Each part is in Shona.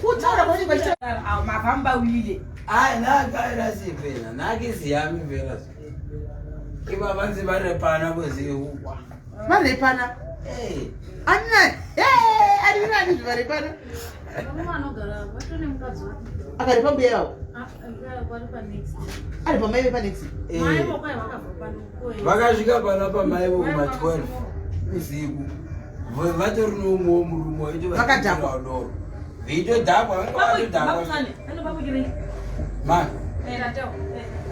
Kutaura kwacho kwaita mafamba wile. Ai nakaira sipena nakisiyami vela. Iba vanzi varepana kuziukwa. Varepana. Eh. Anna. Eh, ari nani zvivarepana? Vanogara vatone mukadzi wake. Akarepa mbuya yavo. Ah, vari pa next. Ari pamai vepa next. Mai voko vakabva pano. Vakasvika pana pamai voko ma 12 usiku. Vatori noumwewo murume waito Vakadhakwa. doro. Veitodhakwa vanga vatodhakwa. Ma.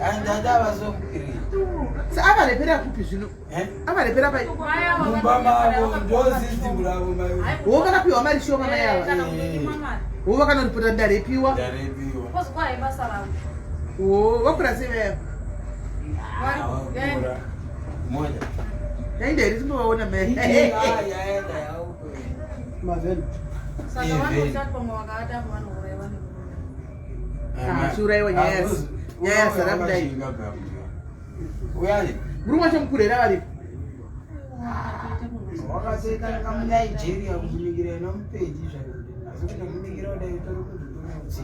Andada vasomukiri. Sa avarepera kupi zvino? Eh? Avarepera pai. Mumba mavo ndo system ravo mai. Wo vakapiwa mari shoma mai ava. Wo vakanoripota ndarepiwa. Ndarepiwa. Wo vakura sei mai ava? Vakura. Moja. Yaenda here timbovaona mai. Ah, yaenda yauko. Mavheni. Ah, chiuraiwa nyaya nyaya yazara kudai. Uyani. Murume wacho mukuru here varipo? Wakatoita kamuNigeria kumunikira inomupeji zvake. Asi kutomunikira kudai utori kuti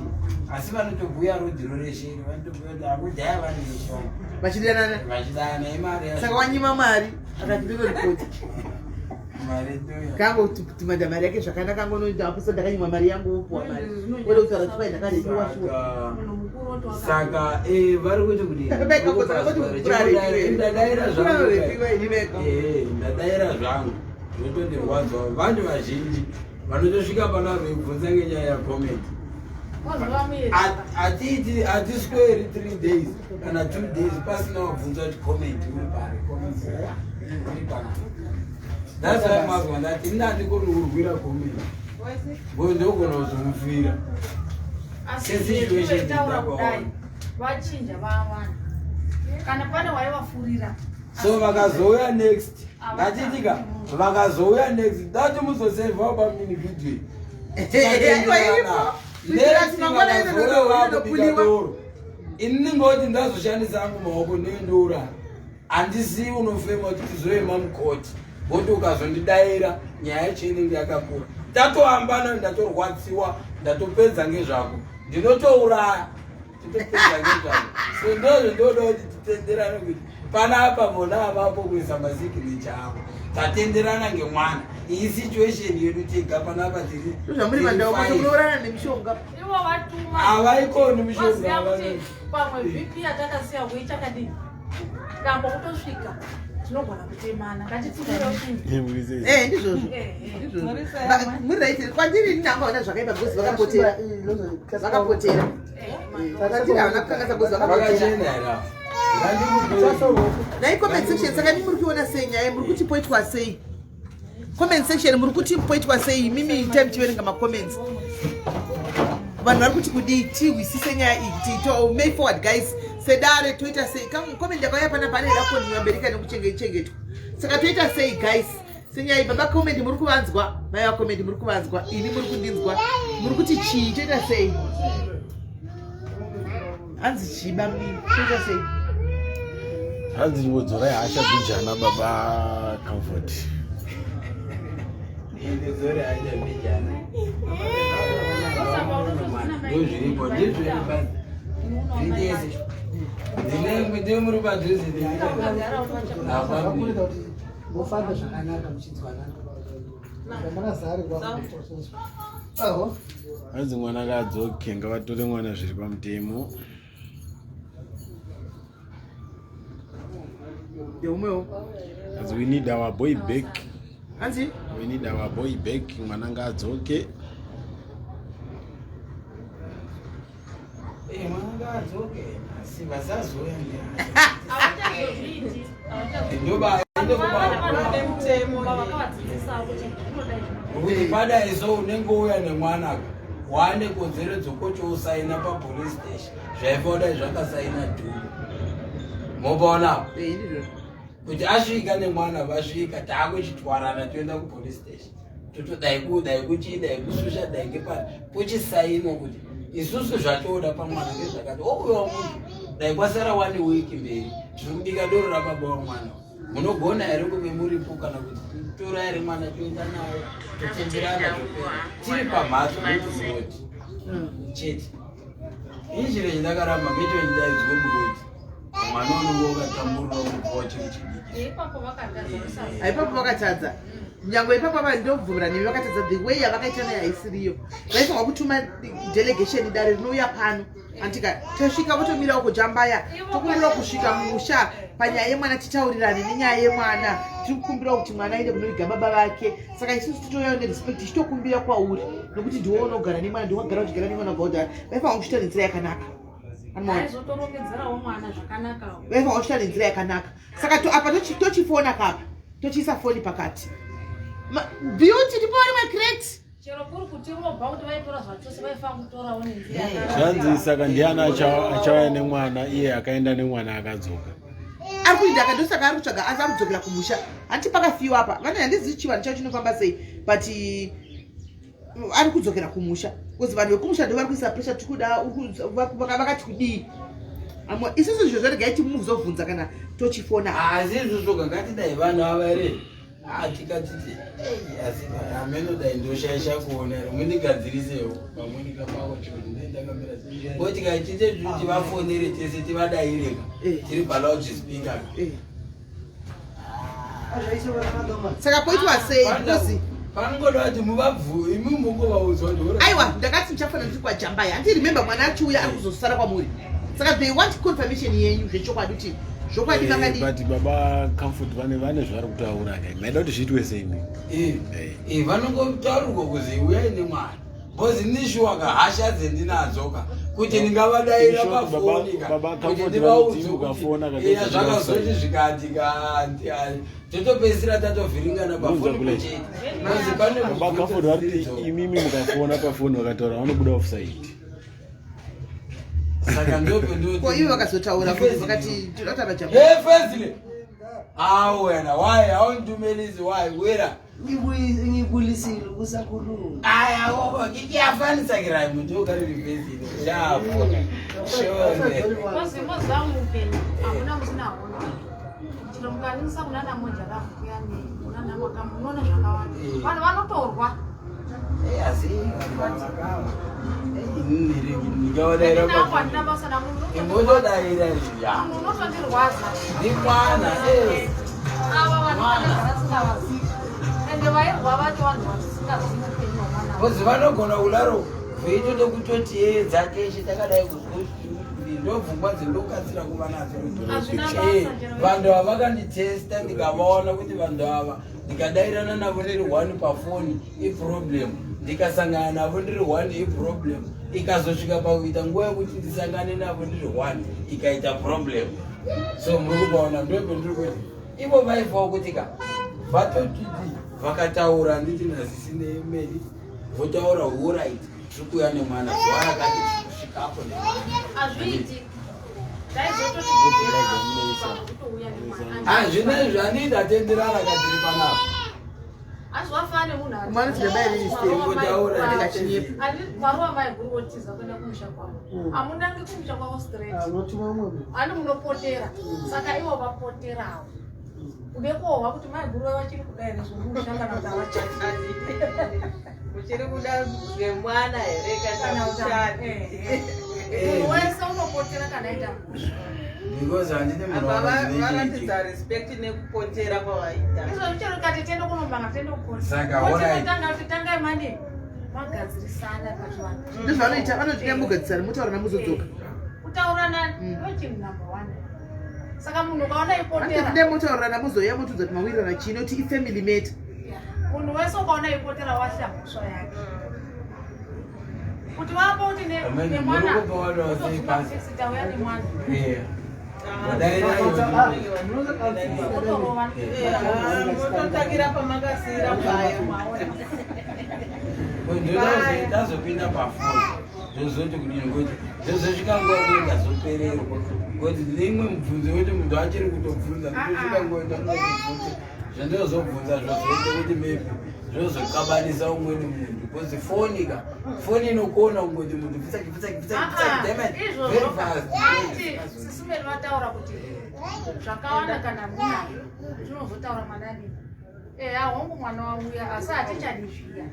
asi vanotobhuya rodhiro reshiri vanotobhuya kuti akudhaya vaneshona Vachidanana. vachidana imari yacho. Saka wanyima mari akati ndinoripoti. Mari ndoya. Kango kutumanda mari yake zvakanaka ngonoita apo ndakanyimwa mari yangu wopuwa mari. Wode kutaura kuti pai ndakarepiwa shuwa. Saka eh, vari kuti kudii? Beka kutaura kuti kurarepiwe. Ndadaira zvangu. Kurarepiwe ini beka. Eh, ndadaira zvangu zvotondirwadzawo vanhu vazhinji vanotosvika pana veibvunza ngenyaya yacomment atiiti hatisweri 3 days kana 2 days pasina wabvunza kuti comment uri pari comment uri pana. That's why mazwa ndati ini handikoni kurwira comment ngo ndogona kuzomufira. Asi taura kudai vachinja vawana kana pane waivafurira. So vakazouya next, ngatiitika vakazouya next ndati muzosevhawo pamini video. Aiwa iripo. Next Mangwana ino vakazouya vakubika inopuliwa. doro, ini ngoti ndazoshandisa angu maoko ndoendouraya handisiyi unofema kuti tizoema mukoti ngoti ukazondidaira nyaya yacho inenge yakakura tatoambana ndatorwadziwa ndatopedza ngezvako ndinotouraya titopedza ngezvako. So ndozvo ndoda kuti titenderane kuti panapa vona avapo kuisa masignature avo tatenderana ngemwana iyi situation yedu tega panapa tiri Zvamuri mandau tiri kuti fine. munourana nemishonga. Ivo vatuma. Havaikoni mishonga, Vaziva kuti havana. pamwe BP yatakasiya kuichakadini kambo kutosvika tinogona kutemana ngatitsukire. Eh, ndizvozvo. Ndizvozvo. Muri right kwandiri ini ndangaona zvakaipa because vakapotera. Vakapotera. Kwandiri havana kukanganisa because vakapotera. Vakachena here ava? Ngandikupe. Nhai comment section saka imi muri kuiona sei nyaya muri kuti poitwa sei? Comment section muri kuti poitwa sei? Mimi time tiverenga macomments. Vanhu vari kuti kudii tihwisise nyaya iyi kuti to may forward guys sedare toita sei? Comment yakauya panapa anoida kukondinywa bereka nekuchengetwa. Saka toita sei guys? Senyaya iyi baba comment muri kuvanzwa, mai va comment muri kuvanzwa, ini muri kundinzwa. Muri kuti chii toita sei? Hanzi chii bamnini? Toita sei? Hanzi chingodzorai hasha bijana baba Comfort. Ndidzore hacha mbijana. Ndozviripo, ndizvo zvindese. Ndine ndine muri padhuze Vakuita kuti mufambe zvakanaka muchinzwanana. Makazarwa. Aho. Hanzi mwana akadzoke ngavatore mwana zviri pamutemo. Ndeumwewo. Hanzi we need our boy back. Hanzi We need our boy back mwana ngaadzoke. Eh, mwana ngaadzoke asi vasazouya. Havachazozviiti. Ndoba Vakavadzidzisa kuti unodai. Kuti padai so unenge uya nemwana ka waane kodzero dzokuti usaina papolice station zvaifa kudai zvakasaina dhuu mobaonapo Eh, ndizvozvo. Kuti asvika nemwana vasvika taakuchitwarana toenda kupolice station totodai kudai kuchidai kushusha dai ngepari pochisainwa kuti isusu zvatoda pamwana ngezvakati ouyawo munhu dai kwasara one week mberi tiri kubika doro rababa wamwana. Munogona here kuve muripo kana kuti tora here mwana toenda naye totenderana zvopera tiri pamhatso not muroad chete. Ini chiro chindakaramba ngechondidaidzwe muroad, mwana unenge wakatamburira kubva chiri chidiki. Ipapo vakatadza kusaziva. Haipapo vakatadza. Nyange ipapo ava ndobvumira nemi, vakatadza. The way yavakaita nayo haisiriyo. Vaifanwa kutuma delegation, dare rinouya pano andika tasvika, votomirawo kujambaya, tokumbirawo kusvika mumusha panyaya yemwana, titaurirane nenyaya yemwana. Tiri kukumbirawo kuti mwana aende kunoviga baba vake. Saka isusu titouyawo nerespect, tichitokumbira kwauri nokuti ndiwo unogara nemwana, ndiwo wagara uchigara nemwana kubva. Vaifanwa kuchita nenzira yakanaka. Anoona? Aizotorongedzerawo mwana zvakanakawo. Vaifanwa kuchita nenzira yakanaka. Saka apa tochifona kapa, tochiisa foni pakati. Beauty, tipowo rimwe crate. Chero kuri kutirobha kuti vaitora zvachose, vaifanira kutorawo nenzira Zvanzi saka ndiani achauya nemwana, iye akaenda nemwana akadzoka? Ari kuinda akandosaka ari kutsvaga, asi ari kudzokera kumusha. Hanti pakafiwa apa vane, handizivi chivanhu chacho chinofamba sei, but ari kudzokera kumusha because vanhu vekumusha ndo vari kuisa pressure. Tikuda vakati kudii? Amwe isusu izvozvo regai timuzobvunza kana tochifona. Asi izvozvo kakatidai vanhu ava here tikatiti asi hameno dai ndoshaisha kuona here, mundigadzirisewo pamweni kapako chikuti ndendakamira ko tikaitite kuti tivafonere tese tivadaireka tiri paloudspeaker. Saka poitwa sei? Because Panongoda kuti muvabvu imi mungovaudzwa kuti Aiwa, ndakati ndichafana ndiri kwajambaya. Handi remember mwana achiuya ari kuzosara kwamuri, saka they want confirmation yenyu zvechokwadi kuti zvokwadi makadii. But baba Comfort vane zvavari kutaura kai, maida kuti zviitwe sei mi? Vanongotaurirwa kuzi uyai nemwana because nishuwaka hasha dzendinadzoka kuti ndingavadaira In short, pafoni ka Baba kuti Comfort ndivaudze vanoti ukafona kuti iya zvakazoti zvikati totopedzisira tatovhiringana pafoni Unonzwa kule. pochete because pane Baba Comfort vari kuti imimi mukafona pafoni vakataura vanobuda offside. Saka ndope Ko ivo vakazotaura kuti vakati tinotaura jambaya. Hey, Fezile. Ah, wena, why? Awundimelisi why? Wera. Ngikulisile kusakhuluma. Aya, oh, ngiyafanisa kirai muntu ukari Fezile. Shapo. Shone. Kozvimbo zvangu upenyu hamuna musina hondo. Chero mukanisa kunana moja rafu kuyani kunana makamu, munoona zvakawanda. Vanhu vanotorwa. Eh, asi vakawa. Eh, inini ndingawadaira Nako handina basa namunhu. Imbotodaira ya. Munhu unotondirwadza. Ndi mwana, eh. Ava vanhu vanogara tisingavazivi, ende vairwa vacho vanhu vatisingazivi upenyu hwamwana. Because vanogona kudaro veitoda kutotiedza teshe takadai kuzwa ndobvungwa dzendokasira kuva nadzo. Hazvina basa chero. Vanhu ava vakanditesta, ndikavaona kuti vanhu ava ndikadairana navo ndiri one pafoni iproblem, ndikasangana navo ndiri one iproblem, ikazosvika pakuita nguva yekuti ndisangane navo ndiri one ikaita problem. So muri kupaona ndopendiri kuti ivo vaifawo kuti ka vatotiti vakataura handiti nazisi nemeri votaura alright, tiri kuuya nemwana zuva rakati kusvikapo nemwana. Hazviiti, ndaizototi kutouya nemwana. Hazvina izvi, handii tatenderana katiri panapa. Hazvafana nemunhu ari- Mwana tinadai nini? Ingotaura. Ndikachinyepa. Varova mai guru votiza kuenda kumusha kwavo, hamunangi kumusha kwavo straight. Unotuma umwe munhu. Hani munopotera, saka ivo vapoterawo ude kuohwa kuti mai guru vachiri kudai nezvomusha kana kuti havachati. Uchiri kuda zvemwana here kana Kana kuti uchati? Munhu wese unopotera kana aita mhosva. Because handine munhu Apa wanoziva varatidza respect nekupotera kwavaita. Izvo chero kati tiende kunomanga, tiende Saka, alright. kukotanga kuti tangai mani magadzirisana pachivanhu. Ndozvavanoita, vanoti mugadzirisana, mutaura, muzodzoka. Kutaurana ndochinhu number one. Saka munhu ukaona ipotera Vanoti mutaurirana, muzouya motudza kuti mawirirana chii, noti ifamily matter. Munhu wese ukaona ipotera washa mhosva yake kuti vapo kuti Amen. nemwana Muri kupa vanhu vasei pasi. tauya nemwana. Wadaira. Otorova. Mototangira pamakasiyira paya. Ndazopinda pafoni, ndozoti kudini kuti ndozosvika nguva kuti ndazopererwa kuti ndine mubvunzo wekuti munhu achiri kutobvunza, ndotosvika nguva ndandozobvunza zvandozobvunza zvozoita kuti maybe Zvozokabanisa umweni munhu because foni ka foni inokona kungoti munhu pfitsaki pfitsaki pfitsaki pfitsaki damn it, very fast. Izvozvo sisumeri vataura kuti zvakawanda kana munazvo tinozotaura mwana adii. Eya, hongu mwana wauya, asi hatichadi zviya.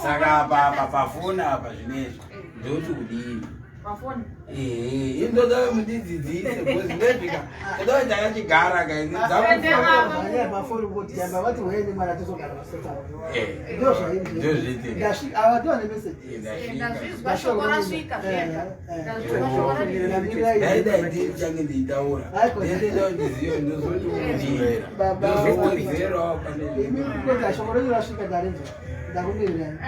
Saka apa apa pafoni apa zvinezvi ndoti kudii? Pafoni. Ehe, indoda mundidzidzise because ndezvika ndoda ndakachigara ka ini Nyaya yemafoni kuti yamba vati huyai nemwana tozogara pasota. Ndozvaini. Ndozviitika. Ndasvika ava ndiwane message. Ndazvizwa shoko rasvika zvega. Ndazvizwa shoko rasvika. Ndaida ndichange ndichitaura ndendeda ndizive ndozoti kudii Baba. ndozowedzerawo pane Imi kuita shoko renyu rasvika ndarinzwa. Ndakumirirai.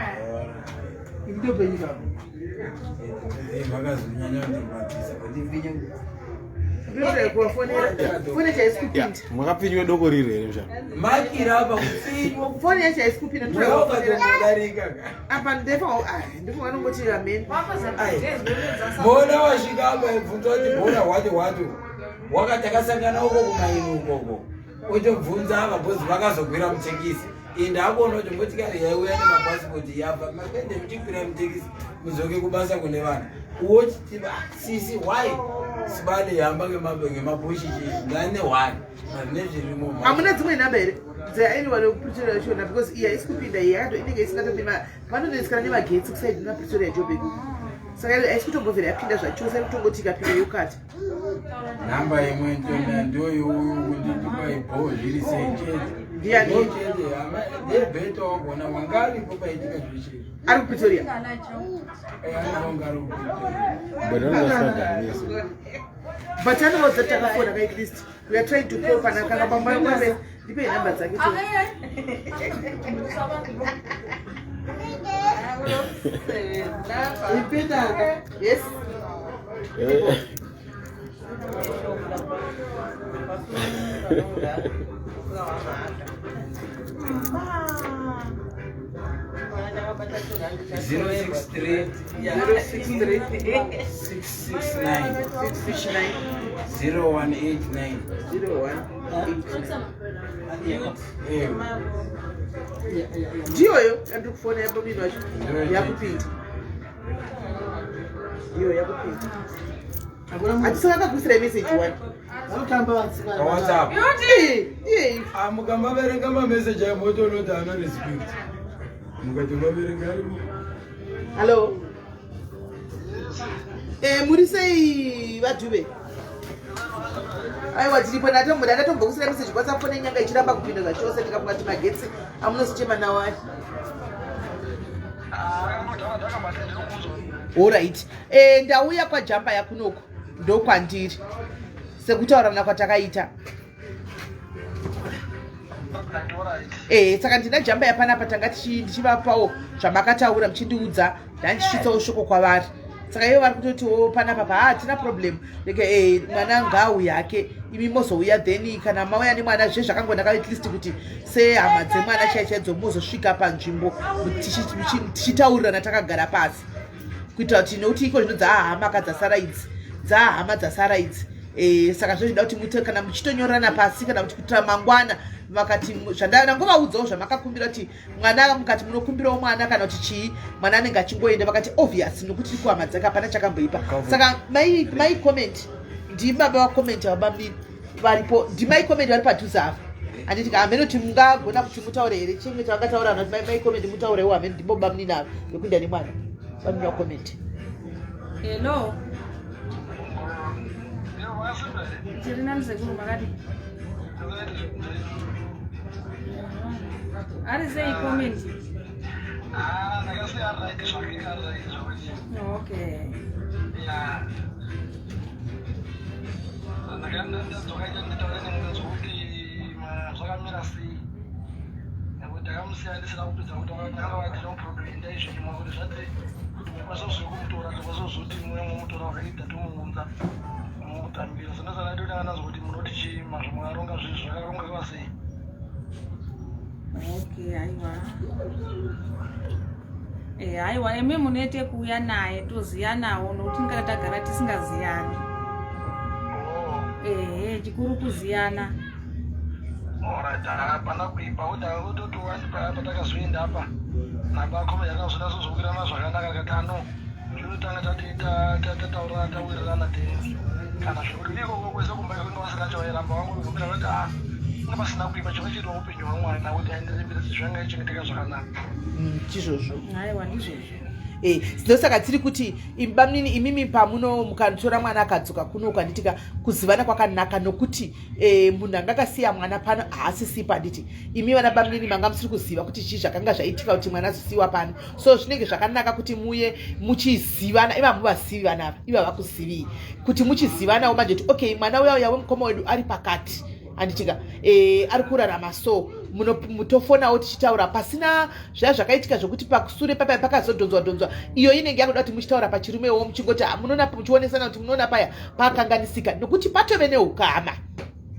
Imi ndopenyu baba. Vakazonyanya kundirwadzisa kuti mvinye. Ndinoda kuvafonera. Foni yacho haisi kupinda. Mwakapfinywa doko riri here mushana? Makira apa kupfinywa. Foni yacho haisi kupinda. Ndinoda kuvafonera. Mweya ukatodarika ka. Apa ndefa ndipo vanongoti ameni. Mona wasvika apa ibvunza kuti bhora hwati hwati wakati akasangana uko kumaini ukoko otobvunza ava bhozi vakazokwira mutekisi. Iyi ndakuona kuti motikari yaiuya nemapasipoti yafa makaende muchikwira mutekisi mudzoke kubasa kune vanhu uwochiti sisi why sibale hamba ngemapushi chii ndane one mazvine zvirimo. Hamuna dzimwe nhamba here dzeanyone kuPretoria yachona? Because iyi haisi kupinda, iyi yakato inenge isingatopinda. Vanonetsekana nemagetsi kusaidi naPretoria, Joburg, saka haisi kutombobvira yapinda zvachose, kutongoti ikapinda yokati. Nhamba imwe ntona ndoyounditipa ibho zviri sei chete. Ndiani? Ndo chete hama ndebheta wagona wanga aripo paitika zveshe izvi. Ari kuPretoria. Anonga ari kuPretoria. But anonga asingagari. But anovaudza kuti takafona ka, at least we are trying to call pana kana pamwe ndipei nhamba dzake to. Ipinda. Yes. Zero six three 063 669 669 0189. 01. Eh, Ndiyoyo yandiri kufona yabamini wacho. Ndiyo. Yakupinda ndiyo yakupinda. Hakuna munhu Hatisakakakuisirai message one. vanotamba vasikana. Pa WhatsApp. Iye. Ah, mukamaverenga mameseji ayo motoona haana respect mukati maverenga arimo. Hallo. Muri sei vaDhube? Aiwa, tiripo. Ndatomboda ndatombokusira message WhatsApp, fone nyanga ichiramba kupinda zvachose, ndikafunga kuti magetsi amunosichema nawo ayo. Alright, ndauya kwajamba yakunoko, ndokwandiri sekutaurirana kwatakaita. Saka ndina jamba yapanapa, tanga ndichivapawo zvamakataura muchindiudza, ndandichisvitsawo shoko kwavari. Saka ivo vari kutotiwo panapa pa hatina problem, rege mwana ngaauye hake, imi mozouya. Then kana mauya nemwana zve zvakangonaka, at least kuti sehama dzemwana chai chaidzo mozosvika panzvimbo tichitaurirana takagara pasi, kuitira kuti nekuti iko zvino dzaahama ka dzasara idzi, dzaahama dzasara idzi. Saka zvezvida kuti muite kana muchitonyorana pasi kana kuti kuitira mangwana vakati zvandangovaudzawo zvamakakumbira kuti mwana mukati munokumbirawo mwana kana kuti chii, mwana anenge achingoenda. Vakati obvious, nokuti kuhama dzake hapana chakamboipa. Saka mai comment, ndibaba vacomment, vabamini varipo, ndimai comment vari padhuze apa, handiti? Hamene kuti mungagona kuti mutaure here chimwe chavangataura kuti mai comment mutaurewo. Hamene ndimo bamunini ava vekuenda nemwana vanoda comment. Hello. Tiri nani sekuru, makadi? Ari sei comment? Okay. Zvakamira sei nekuti ndakamusiya ndisina kupedza kutaura, ndakanga vati no problem, ndaizvinyimwa kuti zvati kuti mukwanisa zvekumutora, ndikwanisa zvoti mwe mumutora wakaita tomuunza mumutambira. So ndosaka ndotanga nazvo kuti munoti chii mazvo makaronga zvinhu zvakarongeka sei? Okay, aiwa. Aiwa, imi munoite kuuya naye toziyanawo, nokuti ndingada tagara tisingaziyani. Ehe, chikuru kuziyana. Alright, hapana kuipa kuti akutoti wani paya patakazoenda apa nabakoma yakazonatsozokwirana zvakanaka akati ano zvinotanga tati tataurana tawirirana then kana zvekuti ikoko kwese kumba inge vasina chavairamba vangogumira vati a inge pasina kuipa chonga chiitwa upenyu hwamwana kuti aenderere mberi sezvo yanga ichengeteka zvakanaka. Chizvozvo. Aiwa, ndizvozvo. Ndosaka tiri kuti bamnini, imimi pamuno mukatora mwana akadzoka kuno ukanditika kuzivana kwakanaka, nokuti munhu anga akasiya mwana pano haasisipo, handiti? Imi vana bamnini manga musiri kuziva kuti chii zvakanga zvaitika kuti mwana azosiyiwa pano, so zvinenge zvakanaka kuti muye muchizivana. Iva muvazivi vana ava, iva vakuzivii kuti muchizivanawo manje kuti okay, mwana uya uya wemukoma wedu ari pakati, handitika? Ari kurarama, so mutofonawo tichitaura pasina zvaya zvakaitika zvokuti pakusure papa pakazodhonzwa dhonzwa. Iyo inenge yakuda kuti muchitaura pachirumewo, muchingoti, "Ah, munoona," muchionesana kuti munoona paya pakanganisika, nokuti patove neukama.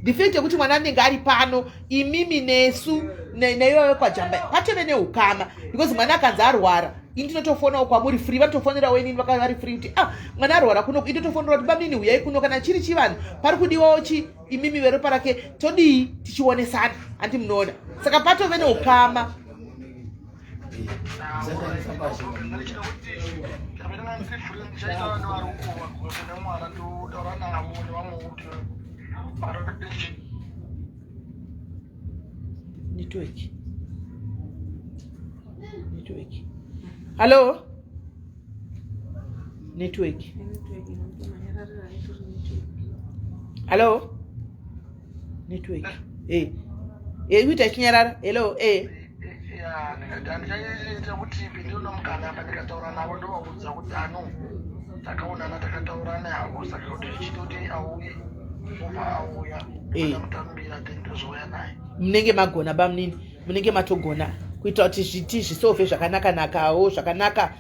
The fact yekuti mwana anenge ari pano, imimi nesu neivayo kwajamba, patove neukama, because mwana akanzi arwara, ini ndinotofonawo kwamuri free, vanotofonerawo inini vari free kuti, "Ah, mwana arwara kuno." Inotofonera kuti, "Bamnini, huyai kuno." Kana chiri chivanhu, pari kudiwawo chi imimi veropa rake, todii, tichionesana, handi munoona? Saka patove neukama. Ndichida kuti ndapinda ndiri free, ndichaita nevari uko kune mwana, ndotaura navo nevamwe kuti vari Network, network, hallo, network, hallo, network. Kuita chinyarara. Hello. Ya, ndikati handichaita kuti pindiona mukana apa, ndikataura navo, ndovaudza kuti ano takaonana, takataura navo, saka kuti zvichitoti auye, obva auya. Ndamutambira, then ndozouya naye. Munenge magona, bamunini, munenge matogona kuita kuti zviti zvisolve zvakanaka-nakawo zvakanaka,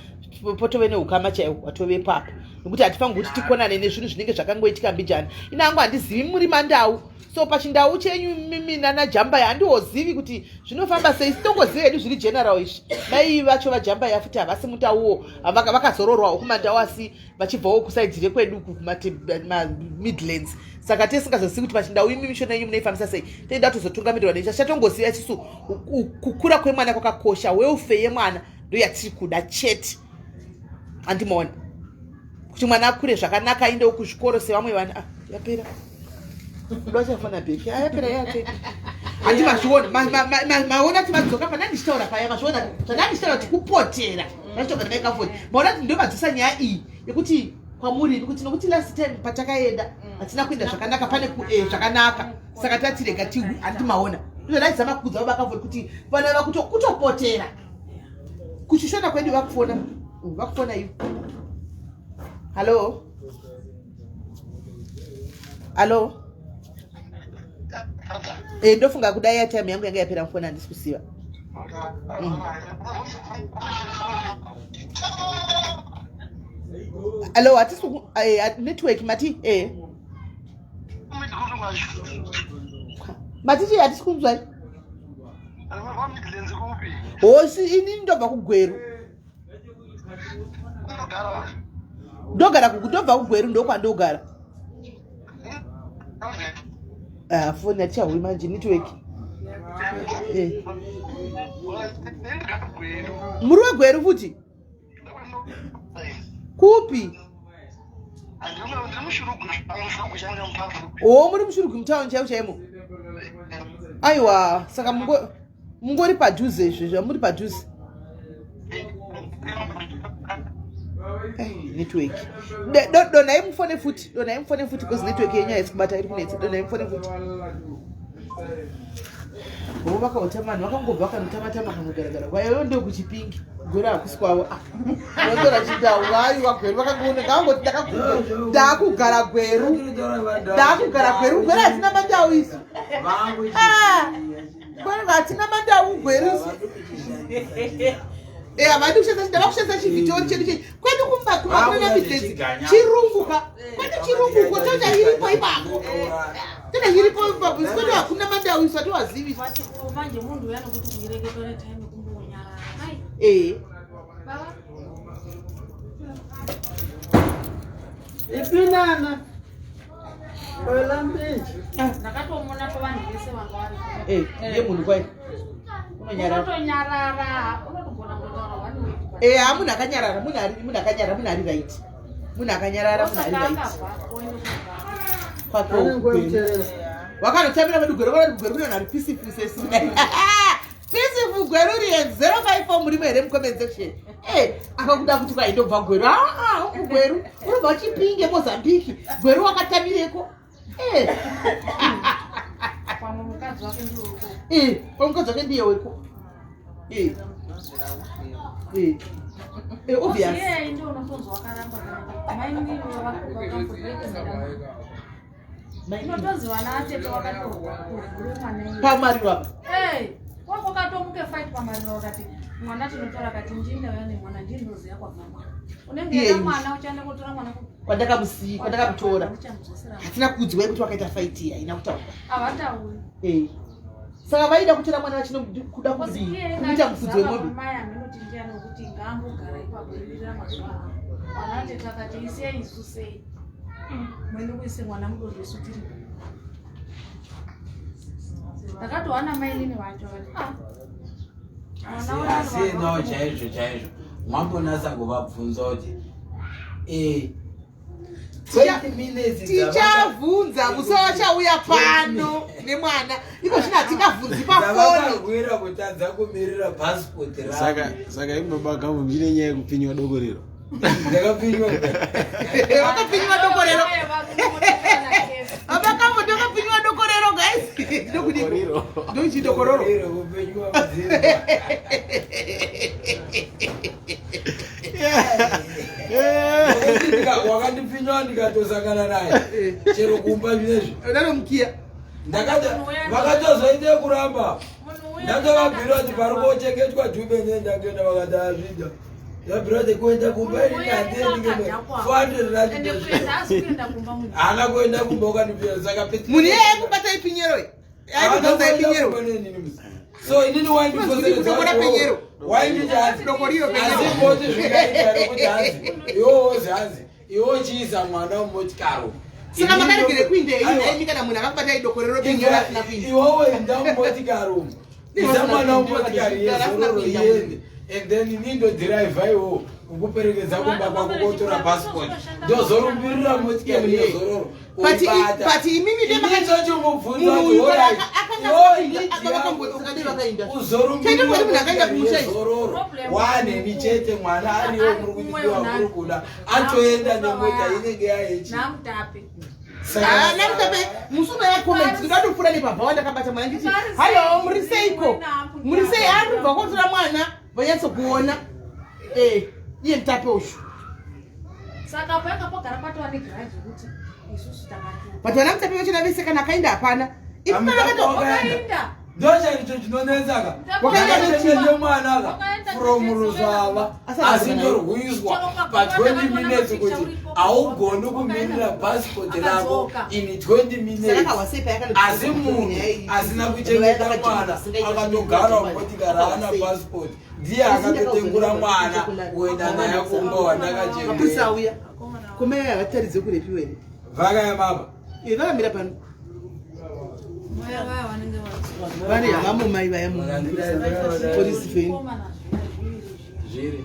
potove neukama chaiwo hwatovepo apa, nekuti hatifangi kuti tikonane nezvinhu zvinenge zvakangoitika mbijana. Ina hangu handizivi muri mandau, so pachindau chenyu mimi nana Jambaya handiwozivi kuti zvinofamba sei. Sitongoziva hedu zviri general izvi. Mai vacho vaJambaya futi havasi mutauwo, vakazororwawo kumandau, asi vachibvawo kuside rekwedu kumaMidlands, saka tisingazozivi kuti pachindau imi mishona yenyu munoifambisa sei. Toenda kutozotungamirirwa necha chatongoziva isusu. Kukura kwemwana kwakakosha, welfare yemwana ndo yatiri kuda chete, handimaona? Kuti mwana akure zvakanaka, aendewo kuzvikoro sevamwe vana. Ah, yapera ndachafona bheki. Ah, yapera yatete, handi mazviona? Maona kuti madzoka pana ndichitaura paya, mazviona zvandanga ndichitaura kuti kupotera vachitogara maikafoni. Maona kuti ndo madzosa nyaya iyi yekuti kwamuri, kuti nokuti last time patakaenda hatina kuenda zvakanaka, pane zvakanaka, saka tatirega ti, handi maona? Ndozvadaizama kukudza vabakafoni kuti vana kutopotera kuchishona kwedu. Vakufona, vakufona ivo. Hallo, hallo. Ndofunga kudai airtime yangu yanga yapera mufoni, handisi kuziva. Hallo, hatisi network mati mati chii? Hatisi kunzwai. VaMidlands kupi? Hosi, inini ndobva kuGweru. Unogara? Ndogara ndobva kuGweru, ndokwandogara. Ah, foni hatichahui manje, network. Ndinogara Gweru. Muri weGweru futi? Kupi? Ndiri muShurugwi, muShurugwi change mutauni. O, muri muShurugwi mutauni chaivo chaimo? Aiwa, saka mungori padhuze izvezvo, muri padhuze. Network. Donhai mufone futi, donhai mufone futi, because network yenyu haisi kubata, iri kunetsa. Donhai mufone futi. Vo vakautama, vanhu vakangobva vakanotama-tama kanogaragara kwaivo, ndokuChipingi. Gweru hakusi kwavo. Vatora chindau, aiwa, Gweru vakangoona ngavangoti ndakugara Gweru, ndakugara Gweru. Gweru hatina mandau isu. Ah, Gweru hatina mandau, Gweru isu. Havadi kushandisa, ndava kushandisa chivhitori chedu chedu kwedu kumba kumakunana Midlands, chirungu ka kwedu, chirungu ko toita iripo ipapo, toita iripo ipapo. Isu kwedu hakuna mandau isu, hatiwazivi. Manje munhu uya nokuti kuireketwa netime kumbonyarara mai. Baba. Ipinana. Ndakatomuona pavanhu vese vanga vari. Eh, ndiye munhu kwai unonyarara. Unotonyarara, unotogona kutotaura one week. Eh, ha, munhu akanyarara, munhu akanyarara, munhu ari right, munhu akanyarara, munhu ari Osaka right. akabva, oenda kubva. Kwake Ane nguva upenyu. yekuteerera. Wakanotambira vedu Gweru, vakati Gweru kune vanhu vari peaceful sesu. Peaceful Gweru riye 054 murimo here mucomment section? Eh, akakuda kuti kwai ndobva Gweru. Aa, uku Gweru unobva Chipinge, Mozambique. Gweru wakatamireko. Eh. Pamwe mukadzi wake ndiwe uko. Eh, pamwe mukadzi wake ndiye weko. Eh. Eh. Eh, obvious. Iye ndiye unotonzwa wakaramba kana mai ndiwe vakakurekerera. Unotonzi vana atete wakatorwa mwana iye. Pamariro apa. Hey, wako katomuke fight pamariro wakati mwana tinotora kati ndini ndauya nemwana ndini ndoziya kwabva mwana. Unenge Iye enda izvi. mwana uchaenda kotora mwana Kwandakamusiya, kwandakamutora. Uchamudzosera. Hatina kuudzwa kuti wakaita fight iyi, haina kutaurwa. Havatauri. Eh. Saka vaida kutora mwana vachinokuda Because kudii? iye Kumuita mufudzi wemombe. mai aminoti ndiani wekuti ngaambogara ipapo irira mazuva ano. Mwana atete akati isei isu sei. Mwene kuise mwana mudoko isu tiripo. Ndakatowana mainini vacho vakati ah. Mwana Asi endawo chaizvo chaizvo mwambonasa kuvabvunza kuti eh, 20 minutes Tichavhunza musi wachauya pano nemwana. Iko zvino hatingavhunzi pafoni. dzavakarwira kutadza kumirira pasipoti Saka saka imi baba Gambo muchine nyaya yekupfinywa dokorero. Ndakapfinywa. Wakapfinywa dokorero. Baba Gambo ndakapfinywa dokorero guys. Ndokudii? Dokorero. Ndochidokororo. Dokorero, kupfinywa mudzimba. Wakati wakandipfinywa ndikatosangana naye chero kumba zvinezvi. Ndanomukiya. Ndakati vakatozoite kuramba. Ndatovabhira kuti pari kochengetwa dhube nendangenda vakati azvida. Ndabhira kuti kuenda kumba Munhu uya ini akadhakwa. 400 rand. Ende kuenda asi kuenda kumba munhu. Haana kuenda kumba ukandipfinya saka Munhu iye aikubata ipinyero. Aikudhonza ipinyero. So inini Kudokora penyero. wainditi hanzi Dokoriro penyero. asi moti zvingaita rekuti hanzi iwowo hanzi iwo chiisa mwana mumotikaro. Saka makaregere kuinde Aiwa. imi kana munhu akakubata idokorero penyero asina kuinda. Iwowo enda mumotikari umu, isa mwana mumotikari yezororo iende, and then ini ndodhiraivha iwowo kukuperekedza kumba kwako kotora passport, ndozorumbirira motikari yezororo. But but imimi dai Inichochimubvunza Munhu uyu kana akanga kuti aka vakambosaka dai vakainda. uzorumbirira Tete kuti munhu akaenda kumusha izvi. zororo waneni chete mwana ariwo muri kutidiwa muri kuda atoenda nemota inenge yayechi. Namutape. Ah, namutape musi unoya comment ndingatopfuura nepabhawa ndakabata mwana nditi hallo, muri seiko, muri sei? Ari kubva kotora mwana vanyatsokuona. Eh, iye mutape uyu. Saka painga pogara patova negrudge yekuti isusu takati. But vana mutape vachona vese kana akaenda hapana. Ipi Amutape vakato Wakaenda. Ndochaicho chinonetsaka. Wakaenda Ndakachengete mwana ka Wakaenda from nechii? Rusava Asi asi akagona ndorwiswa pa 20 minutes kuti haugoni kumirira passport rako in 20 minutes. Saka wasepa yakano Asi munhu asina kuchengeta mwana akatogara mumotikari haana passport ndiye akatotengura mwana kuenda naye kumba Mapurisa wandakachengeta. auya komai havataridze kurepiwa here? Vakaya mama. Eh, vakamira pano. Vaya vaya vanenge vazi. Vari havamo mai vaya mupolisi feni. Zviri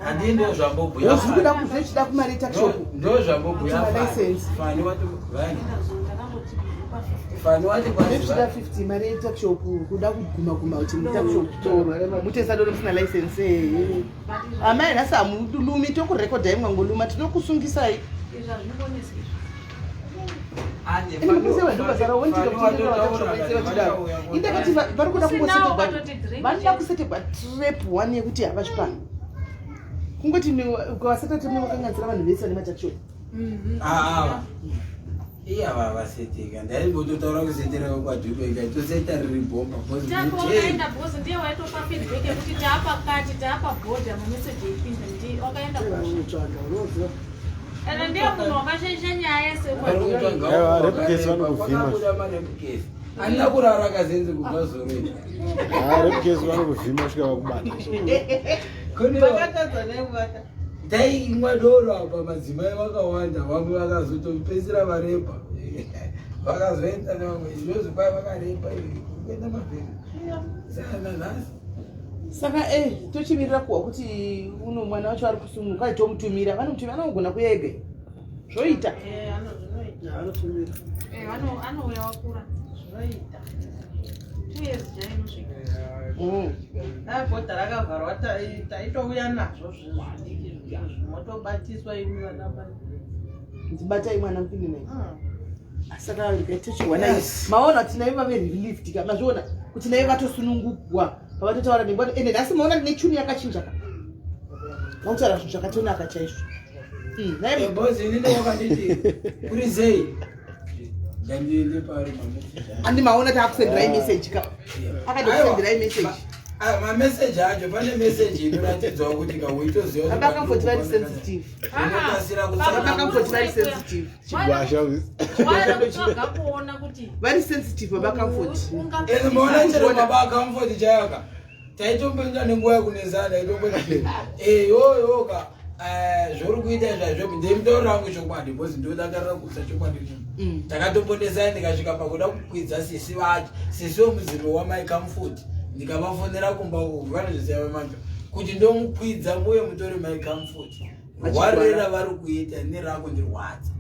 handii ndo zvambobhuya. Zviri kuda kuzvechida kumari takshop. Ndo zvambobhuya. License. Fani wati vani fani wati Nezvida 50 mari yetakshop kuda kuguma guma kuti mutakshop mutesa doro musina license. Eh. Amai nhasi hamulumi, tokurekodhai mwangoluma tinokusungisai. Izvi hazvimbonesi izvi. Ende mapurisa vandobasa ravo vanotika kuti vachidaro indakati vari kuda Usinawo kungosetegwa ukatoti drink vanoda chete. kusetegwa trap one yekuti havazvipano kungoti ukavaseta trap vakanganisira vanhu vese vane matakshop. Aa, iyava vaseteka ndaimbototaura kusetera kwadhubeka toseta riri bhomba. Tapo wakaenda because ndiye waitopa feedback yekuti taapakati taapa bhodha mameseji eipinda ndiye wakaenda kumusha. Unotsvaga unoziva. Ende ndiye munhu wakashaisha nyaya yese Aiwa, rape case vanokuvhima. Andina kurara kazenzi kubva zoroi. Ah, rape case vanokuvhima kusvika vakubata. Vakatadza nekuvata. Taimwa doro apa, madzimai vakawanda, vamwe vakazotopedzisira varepa, vakazoenda nevamwe izvozvo, kwai vakarepa kuenda mabheri saka nanhasi. Saka tochimirira kuhwa kuti uno mwana wacho ari kusununguka, ai tomutumira, vanomutumira, anogona kuya ega, zvoita. Anotumira. Anouya wakura. Zvinoita. 2 years chainosvika. Dai bhodha rakavharwa, taitouya nazvo zvinhu zvidiki izvozvo, motobatiswa imi vana mai. Ndibatai mwana mupinde naye. Saka regai tochihwa naye. Maona kuti naivo vave relieved ka? Mazviona kuti naivo vatosunungugwa pavatotaura nengwa? Ende nhasi maona ndine chuni yakachinja ka, vakutaura zvinhu zvakatonaka chaizvo. Naivo. Boss, inini wakanditi kuri sei, ndandiende pari mameseji. Andi maona taakusenderai message ka, akatokusenderai message. Mameseji acho, pane meseji inoratidzwa kuti kauitoziva. Baba Comfort vari sensitive. Unokasira. Baba Comfort vari sensitive. Chigwasha. Waida kutsvaga kuona kuti Vari sensitive baba Comfort. Ende maona chero baba Comfort chayaka taitomboenda nenguva yekunesana, taitomboti eyoyoka zvori kuita zvazvo. Ndemutauro rangu chokwadi, because ndodakarira kusa chokwadi. Takatombonesa, ndikasvika pakuda kukwidza sisi vacho, sisi wemudzimi wamai Comfort, ndikavafonera kumba uku, vanozviziva manje kuti ndomukwidza muye mutore mai Comfort, rwarira vari kuita nerako ndirwadza.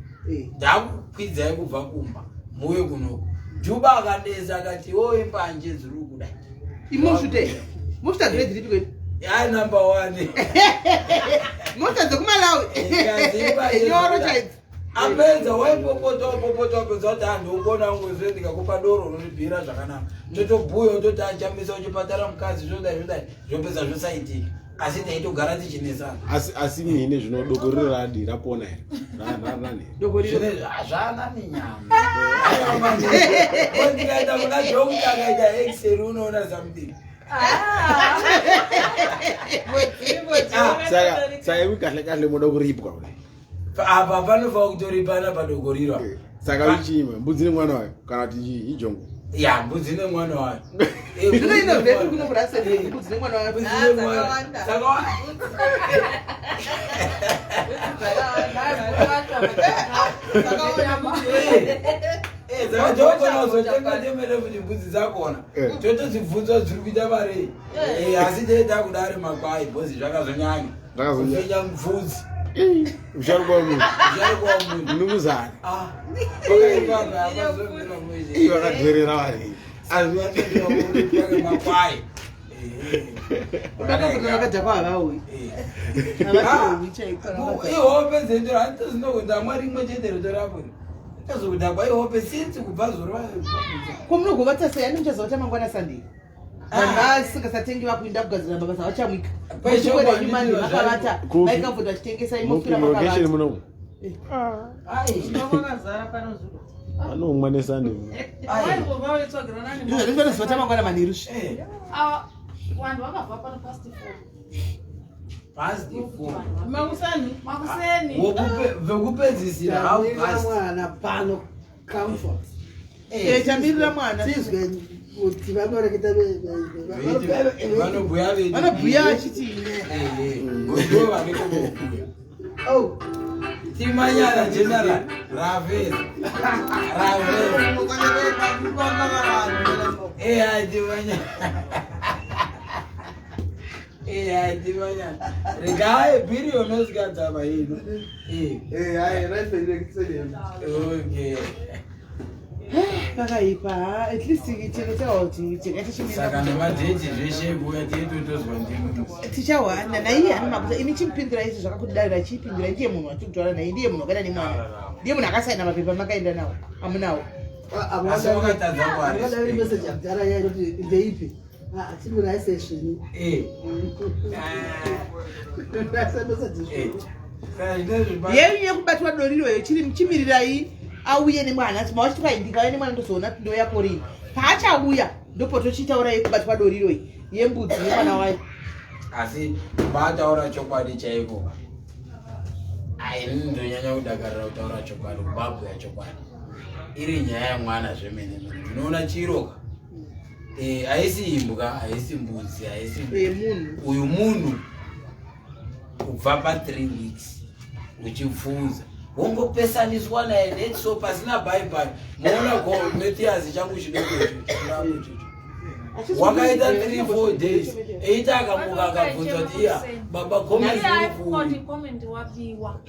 Ndakukwidzai kubva kumba muye kunoku. Juba akadeza akati oye mbanje dziri kuda. Imoshute moshita grade ripi kwenu? Ya number one. Mota dzekuMalawi nyoro chaidzo. Apedza waipopota, wapopota, wapedza kuti hanhu ukona ungozve, ndikakupa doro unondibhira zvakanaka, totobhuya, utoti achamisa uchipatara mukadzi, zvodai zvodai, zvopedza zvosaitika, asi taitogara tichinesana. Asi mine zvino dokoriro radi rapona here? Rani? Dokoriro. Hazvana nenyama. Ndikaenda kuna doctor akaita x-ray, unoona something. Saka iwi kahle kahle moda kuripwa kudai. Apa panofanira kutoripana padokoriro. Saka ichiima mbudzi nemwana wayo kana kuti chii, ijongo? Ya, mbudzi nemwana wayo. Zvino ino grade kuno kuraseni mbudzi nemwana wayo. Mbudzi nemwana. Dzakawanda. Saka Dzakawanda. Saka tokona kuzotenga temene kuti mbudzi dzakona totodzibvunza dziri kuita mari. Asi teita kudari makwai bhozi zvakazonyanya. Zvakazonyanya. Kupfinya mubvudzi. Usharukwa wemunhu. Usharukwa wemunhu. Mnumuzana. Ah, wakaipanga, akazomira mwezhe. Ii, vakadherera vari. Asi makwai. Vakadhakwa havauyi, havauyi chaiko. Ihope dzendero handitozinokuti rimwe chete ritorapo tazokudhakwa ihope sinzi kubva zuro. Ko munogovata sei? Ani muchazovata mangwana Sunday, vanhu vasingasatengi vakuinda kugadzira mabasa vachamwika. Kweshe. Nyumani vakavata. Kupi? Vaikamfuta vachitengesa Mupi imoswera mulocation makavata. munomu? Kwakazara pano zuro. Anomwa neSunday. Ndozvandinozovata mangwana manheru zvi. Vanhu vakabva pano past 4. Past 4. Makusani. Makuseni. Vekupedzisira half Tamirira past. mwana pano, Comfort. Tamirira mwana. Tizwe kuti vanoreketa. Vanobhuya vedu. Vanobhuya vachiti Ndivo vanenge vobhuya. Oh. Timanyana general raves raves. Timanyana, timanyana, regai bhirioni osikadzama ino. Okay. Pakaipa ha, at least cheketawa kuti chekaita. Saka Chimirira. Nemadheti zveshe kuuya teitotozwa ndimi. Tichahwana naiye ane makuta. Imi chimupindura izvi zvakakudarira, chiipindura. Ndiye munhu watiri kutaura naye, ndiye munhu wakaenda nemwana, ndiye munhu akasaina mapepa makaenda nawo, amunawo. Asi wakatadza. Akadaviri meseji akudhara iya inoti ndeipi achimiraise svinu. Raise meseji svinu. Saka zvinezvi Yenyu yekubatwa doriroyo chiri chimirirai auye nemwana. Mawachiti kwai ndikauya nemwana ndozoona kuti ndoyako rini. Paachauya ndopotochitaura yekubatwa doriro iyi yembudzi nemwana wayo. Asi kubataura chokwadi chaiko, aini ndonyanya kudakarira kutaura chokwadi, kubabhuya chokwadi. Iri nyaya yemwana zvemene mene, ndinoona chiroka. Haisi imbwa, haisi mbudzi, haisi Munhu. Uyu munhu. Kubva pa3 weeks uchibvunza, wongopesaniswa naye netso pasina bye-bye. Moona ko Mathias changu chidoko icho, chirangu ichocho wakaita 3 4 days eita, akamuka akabvunza kuti, "Iya baba, comment uri kuri?" Comment wapiwa.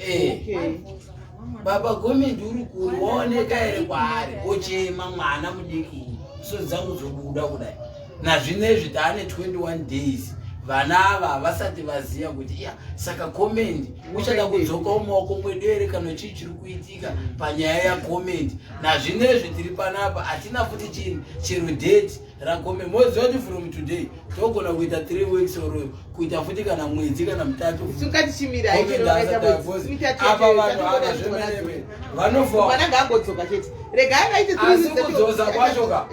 Baba, comment uri kuri? Waoneka here kwaari? Ochema mwana mudiki uyu, so dzangu dzobuda kudai. Nazvinezvi taane 21 days, vana ava havasati vaziva kuti iya, saka comment uchada kudzokawo mumaoko mwedu here, kana chii chiri kuitika panyaya yacomment? Nazvinezvi tiri panapa, hatina futi chini chero date racomment. Moziva kuti from today togona kuita 3 weeks or kuita futi kana mwedzi kana 3. Sungatichimira. Apa vanhu ava zvemenemene vanofa. Mwana ngaangodzoka chete, regai vaite. Asi kudzosa kwacho ka,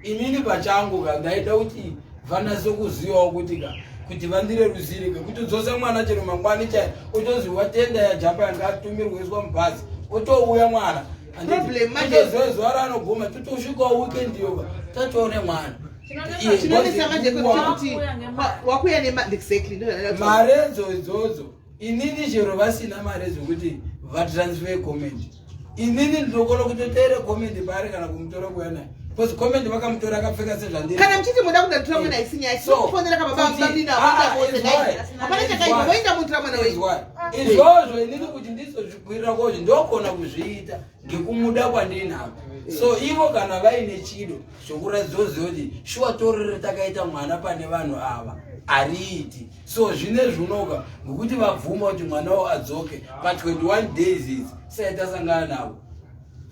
inini pachangu ka, ndaida kuti vanase kuzivawo kuti ka, kuti vandirerusire ka, kuti udzosa mwana chero mangwani chai, utozi watenda yajamba yanga atumirwa iswa mubhazi, otouya mwana. Problem manje- Utoziva zuva raanoguma, totosvikawo weekend yoka tatoone mwana. Chinonetsa manje kuti wakuya nema, exactly, ndozvandada kutaura. Maredzo idzodzo, inini chero vasina mare dzekuti vatransfer comment, inini ndinokona kutoteere comment paari kana kumutora kuuya naye, because comment vakamutora akapfeka sezvandiri. Kana muchiti muda kundatora mwana, isi nyaya. Tinokufonera kababa bamina Ah, vose. Hapana chakaipa, voenda mutora mwana wenyu. Izvozvo inini kuti ndizozvikwirira kozvo, ndogona kuzviita ngekumuda kwandinako. So ivo kana vaine chido chokuratidza kuti shuwa torere takaita mwana pane vanhu ava ariiti, so zvine zvunoka ngekuti vabvuma kuti mwana wavo adzoke pa21 days idzi. Sai tasangana navo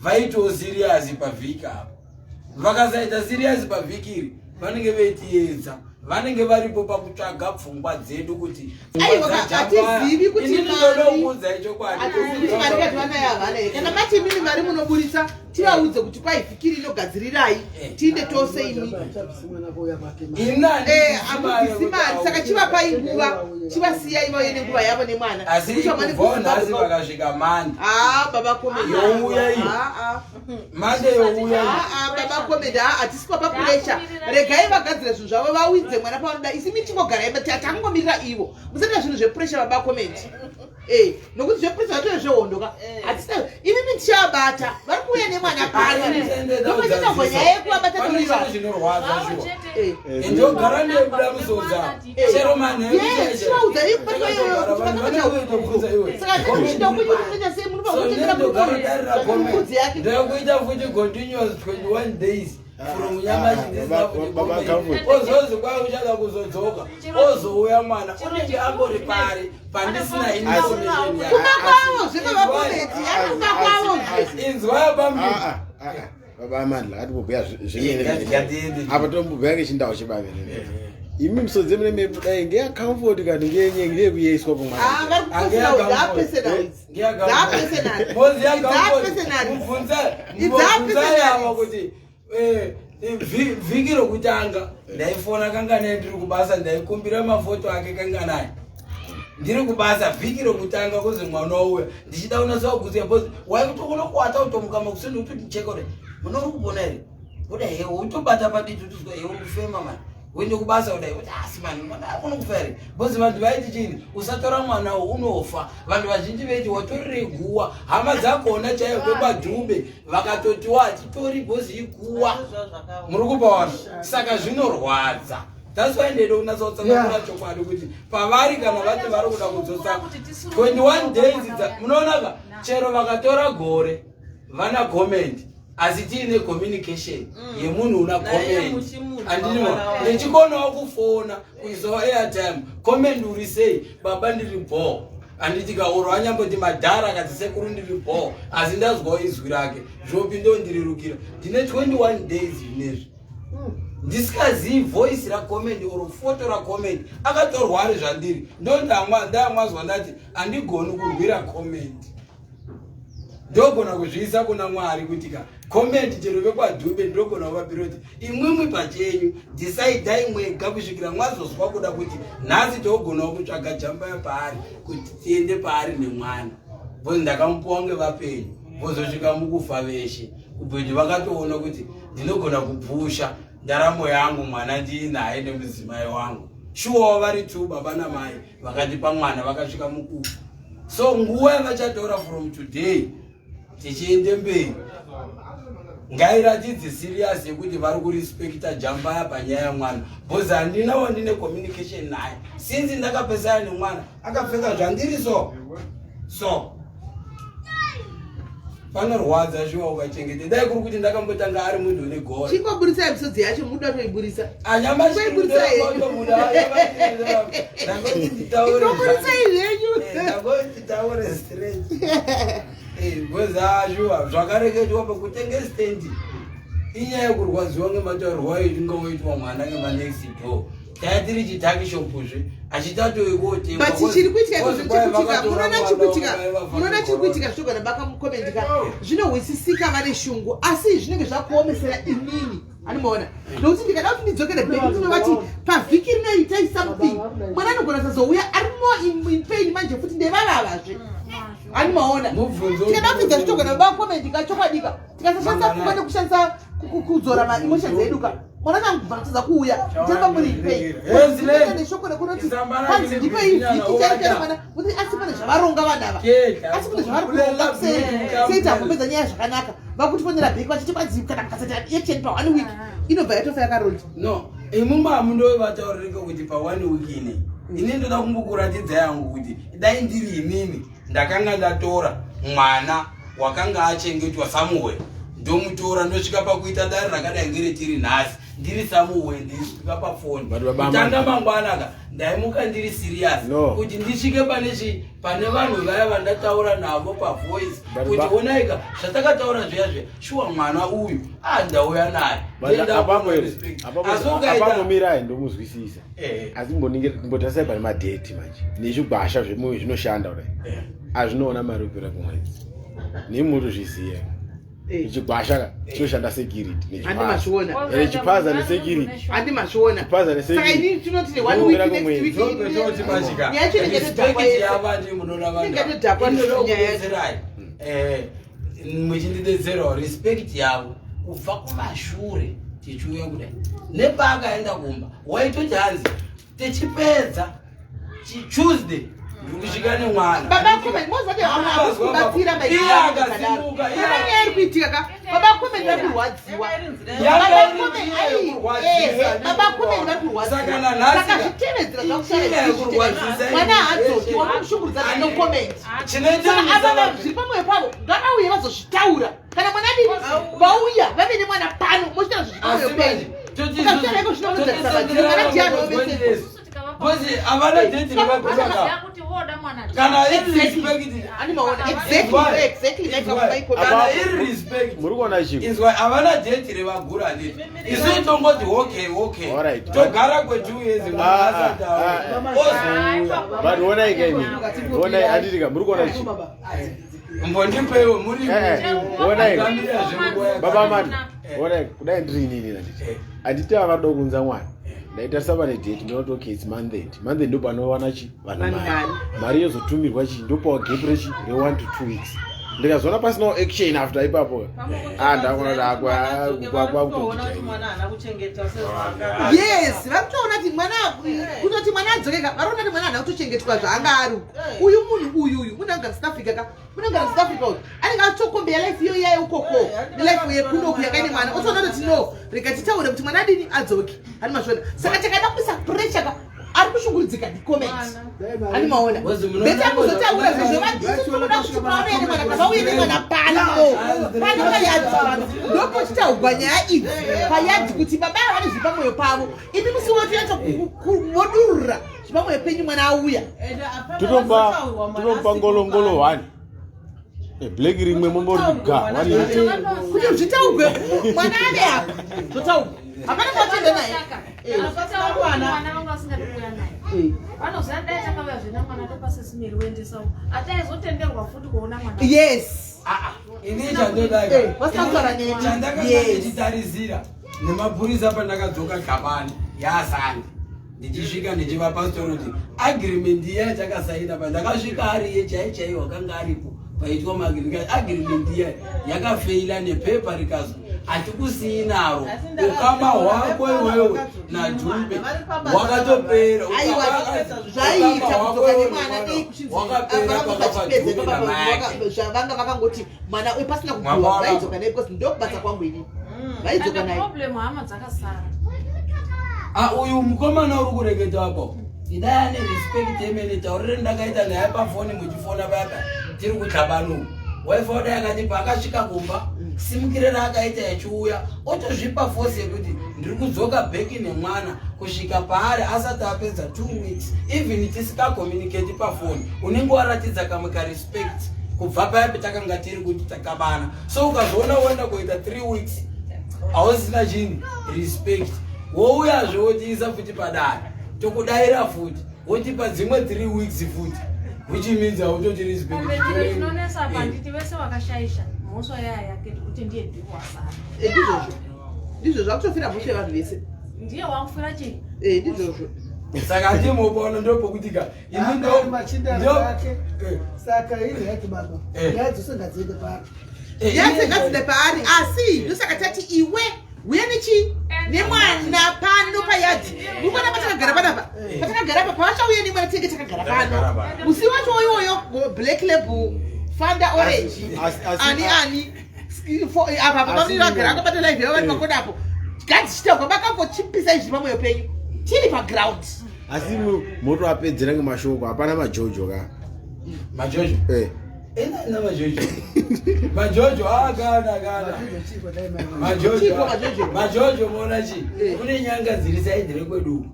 vaitawo serious pavhiki apa, vakasaita serious pavhiki iri, vanenge veitiedza, vanenge varipo pakutsvaga pfungwa dzedu kuti Aiwa, hatizivi kuti Inini ndoda chokwadi. Hatizivi kuti mari kati vanayo havana here. Kana mati imimi mari munoburitsa, tivaudze kuti kwai vhiki rino gadzirirai, tiinde tose imi. Hamubvisi mari, saka chivapai nguva, chivasiyai vauye nenguva yavo nemwana. Asi Kuti vamane kubvawo nhasi kuZimbabwe. vakasvika Monday, Ah, baba Comedy. Youya iyi. Ah, ah. Monday youya iyi. Ah, ah, baba Comedy, ah, hatisi kwapa pressure. Regai vagadzire zvinhu zvavo, vawidze mwana pavanoda. Isi mitingogarai takangomirira ivo. Musaita zvinhu zvepressure, baba Comedy. Nokuti zvepressure zvatove zvehondo ka. Hatisina imi michavabata, vari kuuya nemwana pano. Ndopachaitagwa nyaya yekuvabata Pane toriva. chinhu chinorwadza shuwa. Ndogara ndebuda musodza chero manheru. Yes, chivaudza ikubatwa iyoyo kuti vakabata. Saka ndinochida kuti munoita sei, munopa kutengera mukudzi yake. Ndakuita futi continuous 21 days from nyamashi ndisina futi Baba comment. Comfort. Ozozi kwai uchada kuzodzoka, ozouya mwana unenge ambori pari pandisina information yake. Kuma kwavo zvekava Comedy, yakuma kwavo zve. Inzwaya pambi. Ah, ah, ah. Baba Amandla, ngatimbobhuya zvemene. Ngatiende. Apa tombobhuya ngechindau chebavere. Imi musodzi mune mebudai ngeyaComfort kani ngeyenye ngeyekuyeiswa Ah, pamwana? vari kupersonal, dzapersonal idzi. Dzapersonal. Dzapersonal. Mubvunza yava kuti vhiki rokutanga ndaifona kanganai ndiri kubasa, ndaikumbira mafoto ake kanganai ndiri kubasa. Vhiki rokutanga kuzi mwana wauya, ndichida kunatsa kugutsika, because waikutokunokwata kutomuka makuseni kuti ndicheke kudai, munori kupona here kudai, hewe utobata paditi utizwa hewe kufema mani, uende kubasa kudai kuti asi mani mwana akunokufa here? Because vanhu vaiti chini, usatora mwana uyu unofa. Vanhu vazhinji vaiti watorere guwa, hama dzakona chaiyo kwepadhube vakatotiwa hatitori bhozi iguwa. Muri kupawana? Saka zvinorwadza. That's why ndede kunatsa kutsanangura chokwadi kuti pavari kana vati vari kuda kudzosa 21 days munoonaka chero vakatora gore vana comment, asi tiine communication yemunhu una Naiye comment. muchimunhu Andinimo wamwana wake. ndichikonawo kufona kuisawo airtime, "Comment, uri sei baba?" "Ndiri bho." Handiti kauro anyamboti madhara akati, "Sekuru, ndiri bho," asi ndazwawo izwi rake, zvopi ndondirerukira. Ndine 21 days zvinezvi ndisikazivi voice racomment or foto racomment akatorwa ari zvandiri. Ndamwazwa ndati handigoni kurwira comment, ndogona kuzviisa kuna Mwari kuti ka comment chero vekwadhube ndogona kuvapira kuti imwimwi pachenyu dhisaidhai mwega kusvikira mwazozwa kuda kuti nhasi togonawo kutsvaga jamba yapaari kuti tiende paari nemwana, because ndakamupuwa ngevapenyu, vozosvika mukufa veshe kubveti vakatoona kuti ndinogona kupusha ndaramo yangu, mwana ndiinaye nemudzimai wangu. Shuwa vari two baba namai vakatipa mwana vakasvika mukufa. So nguva yavachatora from today tichiende mberi ngairatidze serious yekuti vari kurespekta jambaya panyaya yamwana bcause handina wandine communication naye since ndakapesana nemwana akapfeka zvandiri so so panorwadza shuwa ukachengete dai kuri kuti ndakambotanga ari munhu une gore chingoburitsai misodzi yacho muda toiburisa anyamashindangotinditaureingoburitsai zvenyu ndangotitaure straight Gwezashuwa zvakareketwa pakutenge stendi inyaya yekurwadziwa ngemataurwa ayo inga woitwa mwana ngemanext door taya tiri chitakishopuzve achitatoikotengwa but chiri kuitika izvozvo chekutika munoona chiri kuitika munoona chiri kuitika zvinogona baka mucomment ka zvinohwisisika vane shungu asi zvinenge zvakuomesera inini anomaona nokuti ndikada kuti ndidzokere back ndinovati pavhiki rino itai something mwana anogona sazouya ari more in pain manje futi ndevavavazve anomaona tikada kupedza zvitogona ba comment ka chokwadika tikasashandisa pfungwa nekushandisa kudzora maemotions edu ka mwana akangobva kutadza kuuya mucharamba muri in pain neshoko rekunoti kwanzi ndipei vhiki chairo mwana kuti asi pane zvavaronga vanhu ava asi kune zvavari kuronga kuseri seita kupedza nyaya zvakanaka vakutifonera back vachiti kwanzi kana mukasaita action pa one week inobva yatofa yakaronda no imumba hamundovatauririka kuti pa one week ine ini ndoda kumbokuratidza yangu kuti dai ndiri inini ndakanga ndatora mwana wakanga achengetwa samuel ndomutora ndosvika pakuita dare rakadai ngeretiri nhasi ndiri samuel ndisvika pafoni kutanga mangwana ka ndaimuka ndiri serious no. kuti ndisvike pane chi pane vanhu vaya vandataura navo pavoice kuti onaika zvatakataura zviya zviya shuwa mwana uyu a ah, ndauya naye apapomirai ndomuzwisisa eh. asi mbotasai pane madheti manje nezvigwasha zvemumwe zvinoshanda kudai eh. azvinoona mari kupera kumwedzi nemutozviziva Eh. chigwasha ka eh. chinoshanda security nechipazana eh, nesecurity handi mazviona chipaza nesecurity saka ini tinoti ne one week next week nyaya yacho inenge yatodhakwa inenge yatodhakwa nyaya yacho eh muchindidetserawo respect yavo kubva kumashure tichiuya kudai nepaakaenda kumba waitoti hanzi tichipedza tuesday ndikusvika nemwana baba comment mozati hamusi kubatsira maakadaro nyaya iri kuitika ka baba comment vari kurwadziwa baba comment vari kurwadziwa saka zvitevedzera zvakusharamwana mwana haadzoki wamushungurudza no comment saka ava zviri pamwoyo pavo ngavauye vazozvitaura kana mwana adini vauya vave nemwana pano mochitaura zviri pamwoyo penyu ukazvitaura iko zvino munodzarisa vadzimu mwana ndiani wovese Because havana date nevaguraka. Kana iri respect. Animaona exactly exactly like Kana iri respect. Muri kuona chii? Izwa havana date revagura handiti. Isu tongoti okay okay. Alright. Togara kwe 2 years mwana asati auya. But onai kai mimi. Onai handiti ka muri kuona chii? Mbondipeiwo muri. Onai. Baba mani. Onai kudai ndiri inini handiti. Handiti ava varikuda kuunza mwana. Ndaitarisa pane date ndinoti okay it's month end. Month end ndopanowana chi vanhu mari. Mari yozotumirwa chi ndopawa gap rechi re 1 to 2 weeks. Ndikazoona pasinawo action after ipapo. Ah ndakuona kuti akwa kwa kutoona mwana haana kuchengetwa sezvaanga. Yes, varikutoona kuti mwana kutoti mwana adzokeka varikuona kuti mwana haana kutochengetwa zvaanga ari. Uyu munhu uyu uyu munhu anogara South Africa ka munogara South Africa uyu anenge atokombeya life iyo iyayo ukoko nelife yekunoku yakaine mwana otoona kuti no rega titaure kuti mwana adini adzoke ani mazviona saka takada kuisa pressure ka ari kushungurudzika ndicomment ani maona beta kuzotaura zvezvo vaitoda kuti pauye nemwana kana vauye nemwana pano pano payadhi pano ndopochitaugwa nyaya idzi payadhi kuti baba ava vane zviri pamwoyo pavo imi musi wotoyatsa vodurura zvipamwoyo penyu mwana auya totomupa ngolongolo one eh, black rimwe mombori ga one kuti zvitaugwe mwana ave apa zvotaugwa hapana kwatenda naye yes ah, ah, ini chandodachandakachitarisira nemapurisa pandakadzoka gabani yaasandi ndichisvika ndichivapa story kuti agreement iya yatakasaina pa ndakasvika ari iye chai chai wakanga aripo paitwa maagreement iya yakafeila nepepa rikazwa Hatikusii naro. Ukama hwako iwewe naDhumbe wakatopera. Aiwa, zvaiita kudzoka nemwana dei kuchinzi Wakapera pakafa Dhumbe namai ake. Zvavanga vakangoti mwana uyu pasina Mwana kupiwa, wako. vaidzoka naye because ndokubasa kwangu inini, vaidzoka And naye. problem hama dzakasara. Ah, uyu mukomana uri kureketa apo, idai ane respect yemene. Taurire ndakaita naye pafoni, muchifona papa tiri kutlabano, waifa udai akati paakasvika kumba, simukire raakaita yachiuya, otozvipa force yekuti ndiri kudzoka back nemwana. Kusvika paari asati apedza 2 weeks, even tisikakommunicate pafoni, unenge waratidza kamwe karespect kubva paya petakanga tiri kuti takabana. So ukazoona woenda kuita 3 weeks hausina chini respect, wouyazve wotiisa futi padare, tokudayira futi, wotipa dzimwe 3 weeks futi, which means hautoti respect. Kumbe chiro chinonetsa apa, nditi vese vakashaisha, mhosva yaya yake ndikuti ndiye dhiku wasara. Eh, ndizvozvo, ndizvo zvakutofira mhosva yevanhu vese. Ndiye wakufira chii? Eh, ndizvozvo. Saka ndimopaona ndopokuti ka ini Machinda ake. Saka iri yati baba, nyaya dzose ngadziende paari. Nyaya ngadzinde paari, asi ndosaka tati iwe uya nechi nemwana pano payadhi. Mukuona patakagara panapa, patakagara pa, pavachauya nemwana tinenge takagara pano musi wacho iwoyo. Black Label, Fanta Orange, ani ani apa pavanenge vagara akabata live yavo vari pakoda apo, ngadzichitaurwa vakangochipisa izvi pamwoyo penyu tiri paground. Asi motoapedzera ngemashoko, hapana majojo ka? Majojo? Eh. Ina majojo, majojo akana kana majojo. Chiko majojo? Majojo moona chi kune nyanga dziri side rekwedu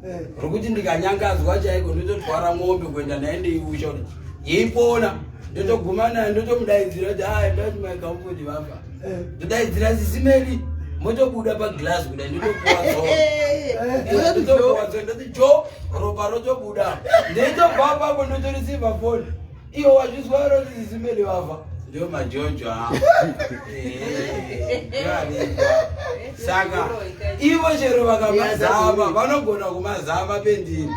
rokuti ndikanyangadzwa chaiko ndototwara mombe kuenda naye, ndeiusha kuti yeipona, ndotoguma naye, ndotomudaidzira kuti aya, ndati mai Comfort vafa, ndodaidzira sisimeli, motobuda paglass kudai, ndotopuwa zoro, ndotopuwa zoro, ndoti jo, ropa rotobuda, ndeitobva apapo ndotoreceiva foni iyo, wazvizwa roti sisimeli vafa. Ndio majojo a. Saka ivo chero vakamazama, vanogona kumazama pendini,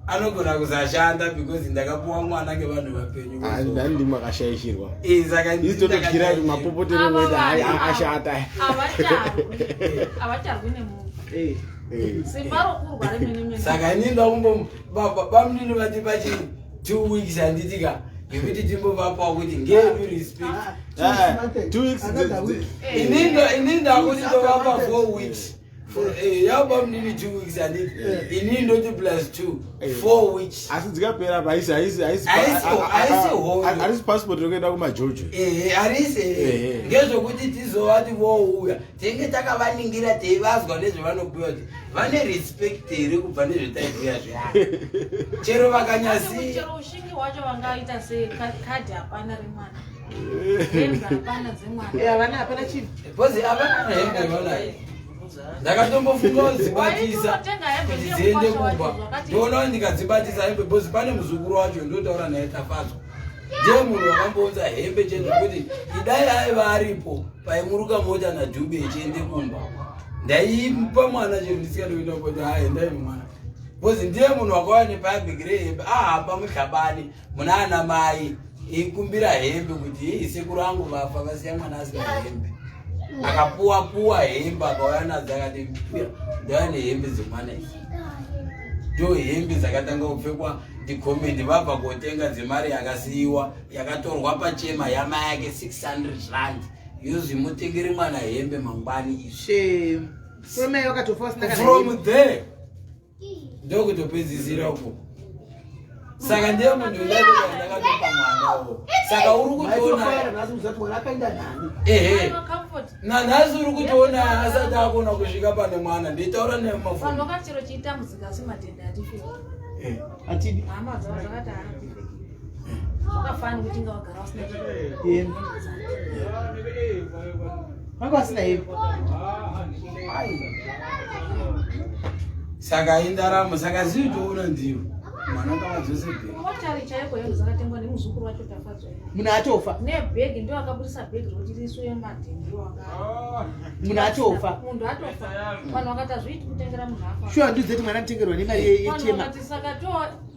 anogona kusashanda because ndakapuwa mwana ngevanhu vapenyu. Ndandi makashaishirwa. Saka Isi tototyira kuti mapopotero Ava ngoita vanhu ava ashata. Havacharwi nemunhu, simba rokurwa remene mene. Saka ini ndakumbo bamunini vatipa chi 2 weeks, handitika, yekuti timbovapawo kuti ngedu respect. 2 weeks. Another week. Ini ndakuti tovapa 4 weeks. Yaba munini 2 weeks, handiti? Ini ndoti plus 2, 4 weeks. Asi dzikapera apa haisi haisi haisi Haisi hondo. Harisi passport rekuenda kumajojo. Ehe, harisi. Ngezvokuti tizovati vouya tinenge takavaningira, teivazwa nezvevanobhuya kuti vane respect here kubva nezvetaibhuya zviyani, chero vakanyasiya. Chero ushingi hwacho vangaita sei, kadhi hapana remwana, hembe hapana dzemwana. Havana, hapana chinhu. Because havana hembe vanayo, ndakatombofunga kudzibatisa Waitotenga hembe kuti ndiye dziende mukwasha wacho, kumba. Ndoona kuti ndikadzibatisa hembe, because pane muzukuru wacho ndotaura naye, Tafadzwa, ndiye munhu wakambounza hembe chete, kuti idai aiva aripo paimuruka mota naDhube ichiende kumba, ndaipa mwana chero ndisikatoenda kuti hai, endai mwana, because ndiye munhu wakauya nepabhegi rehembe, ahamba muhlabani muna ana mai ikumbira hembe kuti hei, sekuru angu vafa vasiya mwana asina hembe. Akapuwa puwa hembe, akauya nadzo, akati "Mbuya, ndauya nehembe dzemwana idzi." Ndo hembe dzakatanga kupfekwa ndicomendi vabva kotenga dzemari yakasiyiwa, yakatorwa pachema yama yake, 600 rand, yozvi mutengere mwana hembe mangwani izvi. Shame, from wakatofa vasina kana From hembe. there ndokutopedzisira uko. Saka ndiye munhu ndakatopa mwana wo, saka uri kutoona Maitofara nhasi kuzati mwana akaenda nani. Ehe. Aiwa, Comfort. Nanhasi uri kutoona asati akona kusvika pane mwana, nditaura Vanhu nemafoni. vakati chero chiitambudzika, asi matenda hatifeki. Hatidi. Hama dzavo dzakati hatifeki, zvakafani kuti inga wagara usina chiro. Hembe vanga vasina hembe. Saka indaramo, saka zinotoona ndivo mwana kavadzose bhegi. Mochari chaiko, hembe dzakatengwa nemuzukuru wacho Tafadzwa. Munhu atofa. Nebhegi, ndio akabudisa bhegi rokuti riiswe madhindi wanga. Munhu atofa. Munhu atofa, vanhu vakati hazviiti kutengera munhu afa. Shuwa, ndudze kuti mwana anotengerwa nemari Vanhu yechema. vakati saka to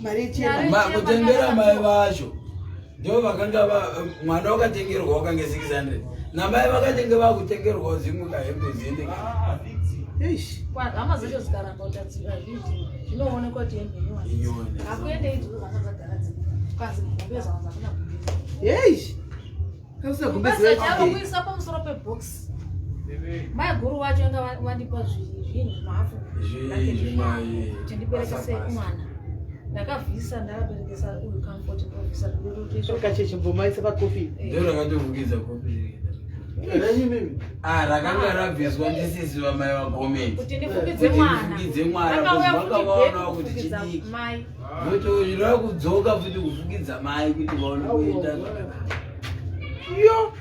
Mari yechema. Kutengera mai vacho ndo vakanga mwana wakatengerwa wakange 600. Namai vakatenge vakutengerwawo dzimwe kahembe dziende. Eish. Hama dzacho dzikaramba kuti hazviiti, zvinoonekwa kuti hembe inyowani. Inyowani. Hakuende idzodzo dzanga dzagara dziri ukazi mugumbeza wanza kuna gumbeza. Eish. Kausina gumbezi Gumbeza chavo wechidei. kuisa pamusoro pebhokisi. Mai guru wacho anga wandipa zvinhu zvimahafu kuti ndiberekese mwana. Ndakabvisa, ndakaberekesa uyu Comfort, ndobvisa ndobvisa. Kacheche mbomaisa pakofi. Ndo rakatofukidza kopi. Renyu mimi. Ah, rakanga rabviswa ndisisi vamai vagometi. Kuti ndifukidze Kuti mwana. ndifukidze mwana, Rakauya kuti futi vakavaonawo bhegi kuti kufukidza chidiki. mai. Kuti rava kudzoka futi kufukidza mai kuti vaone kuenda zvakanaka. Yo.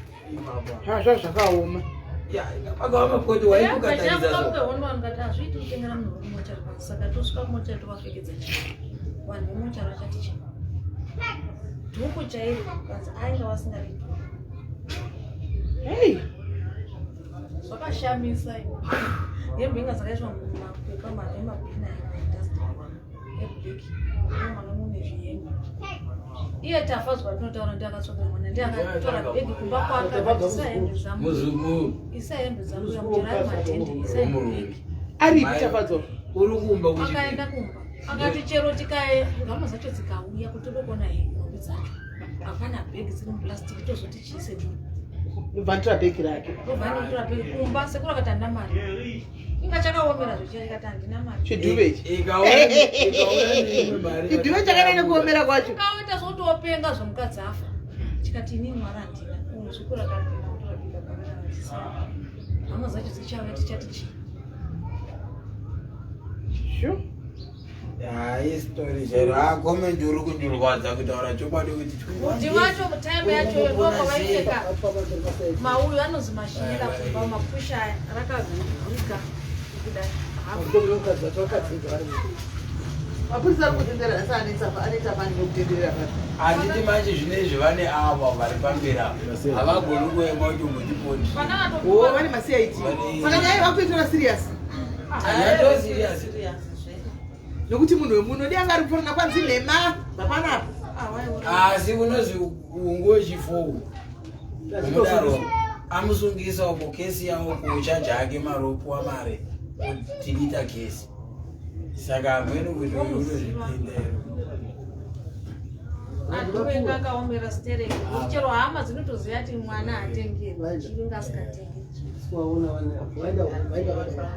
Zvazva zvakaoma. Ya, pakaoma kuti waikukatarisa so. Ngati hazviiti kutengera munhu wemumochari basi, saka tosvika kumochari tovapfekedza chii? Vanhu vemochari vachati chii? Dhuku chairo kanzi ainga vasingadi dhuku. Hey. Zvakashamisa izvi. Hembe inga dzakaiswa mumapepa emabhini aya madustbin eblack, manga mune zvihembe. Iye Tafadzwa atinotaura ndiye akatsvakira mwana, ndiye akatora bhegi kumba kwake akati isa hembe dzangu, Muzukuru. isa hembe dzangu yamuchera ari matende, isa hembe bhegi. Aripi Mai- Tafadzwa? Uri kumba Akaenda kuchipinda. kumba akati chero tikae hama dzacho dzikauya kuti todokona hembe dzacho, hapana bhegi dziri muplastic, tozoti chiise muno. Ndobva nditora bhegi rake. Ndobva ndinotora bhegi kumba, sekuru akati handina mari. Inga chakaomera zvechiya, chikati handina mari. Chidhuve ichi. Ikauya neimwe mari. Chidhuve chakadai nekuomera kwacho. Kaoita zvotopenga zvomukadzi afa, chikati inini mwari handina. Muzukuru akapinda kutora bhegi akaratisa hama dzacho dzichauya tichati chii? Sure. Hayi, story chero. Ah, comment uri kundirwadza kutaura chokwadi kuti Kuti wacho mutime yacho ndoko vaipfeka mauyu anonzi mashinira kumba, mapusha aya rakavhurika kudai. Mapurisa ari kutenderera asi anetsa aneta fani nekutenderera pano. Handiti manje zvinezvi vane ava vari pamberi apa havagoni kuema kuti umbotipondi. Vana Oh, vatopuwa vane maCID. Saka nyaya vakuitora serious. Yato serious. Nokuti munhu wemuno dai anga ari kuforona kwanzi nhema zvapanapa. Asi unozi ungu wechifou unodaro amusungisa uko kesi yavo kuchaja ake mari opuwa mari otilita kesi, saka hamweni kuti uyu unozvipinda here. Atuwenga akaomera stereki, chero hama dzinotoziva kuti mwana haatengeri chiringa asingatengeri. Waona waenda waenda waenda.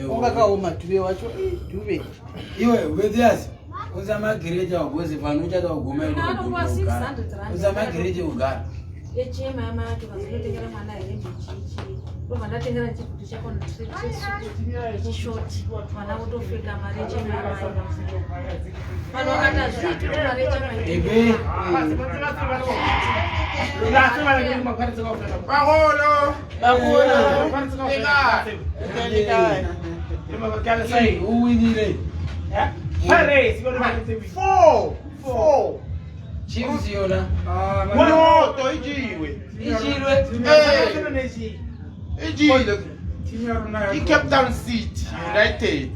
Unga kaoma dhuve wacho. Ih, dhuve. Iwe wethias usamagireti wagozi pano uchada kuguma. Anopuwa 600 rand. Usamagireti kugara. Yechema yamai vacho kanzi ndinotengera mwana hembe chichi, ndobva ndatengera chibhuti chako nechishoti, mwana wotopfeka mari yechema yamai. Vanhu vakati hazviiti kuti mari yechema. Ebe. Bagolo. Bagolo. Uwinile. Four. Four. Chiefs yona. Moto ijiwe. Ichilwe. Ijile. I-Cape Town City United.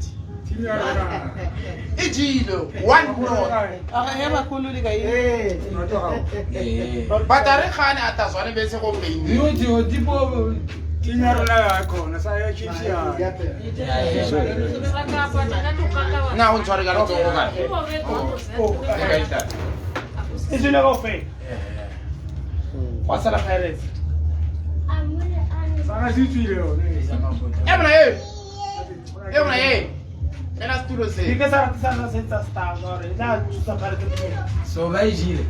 Ijile. 1-0. Akayabakhululika yini? But a re gane a tazwane bese go main. Yoti otipo. Saka apa takatokaka. Na o ntshware ka letsogo ka. Ivo vega vanotoziva kuti Gwa sala Pirates. E mona e. E mona e. Ena setulo se. So vaijile.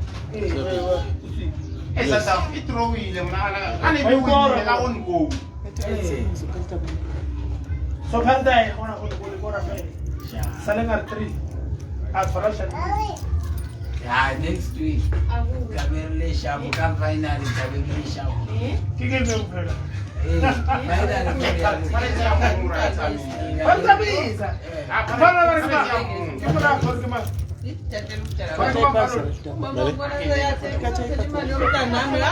E sa e throwile mona a ne be winile ka own goal. So phela e kgona go le kora fela sale ka 3 a tshwara shadi. Ya, next week tlabe re le shapo ka final, tlabe re le shapo. Ke game e phela. Eh, final. Tshwanetse ya go mura ya tshameka. Ba tsamaisa ba ba re ke ma ke mora gore ke ma. Imali yomntanami. Ah.